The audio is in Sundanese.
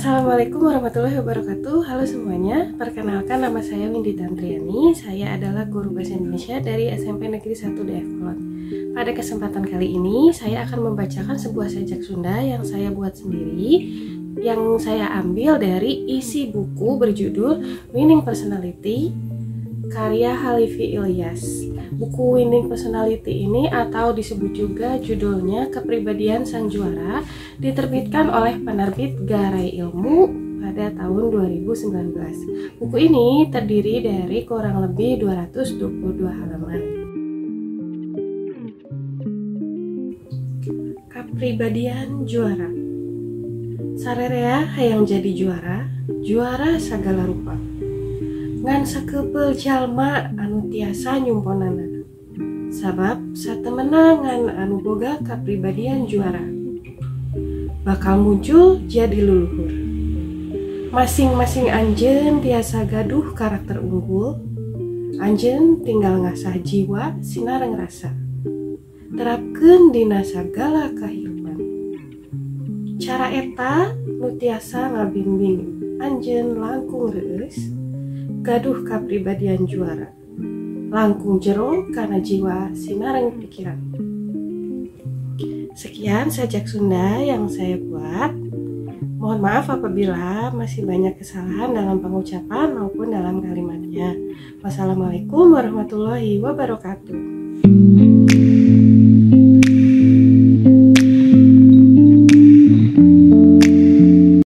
Assalamualaikum warahmatullahi wabarakatuh. Halo semuanya, perkenalkan nama saya Windy Tantriani. Saya adalah guru bahasa Indonesia dari SMP Negeri 1 Dayeuhkolot. Pada kesempatan kali ini, saya akan membacakan sebuah sajak Sunda yang saya buat sendiri, yang saya ambil dari isi buku berjudul Winning Personality karya Halifi Ilyas. Buku Winning Personality ini atau disebut juga judulnya Kepribadian Sang Juara diterbitkan oleh penerbit Garai Ilmu pada tahun 2019. Buku ini terdiri dari kurang lebih 222 halaman. Kepribadian Juara. Sarerea hayang jadi juara, juara sagala rupa. Ngan sakepeul jalma anu tiasa nyumponana. Sabab satemenangan anu boga kapribadian juara bakal muncul jadi luluhur. Masing-masing anjeun tiasa gaduh karakter unggul. Anjeun tinggal ngasah jiwa sinareng rasa. Terapkeun dina sagala kahirupan. Cara eta nu tiasa ngabimbing anjeun langkung reueus gaduh kapribadian juara, langkung jero karena jiwa sinareng pikiran. Sekian sajak Sunda yang saya buat. Mohon maaf apabila masih banyak kesalahan dalam pengucapan maupun dalam kalimatnya. Wassalamualaikum warahmatullahi wabarakatuh.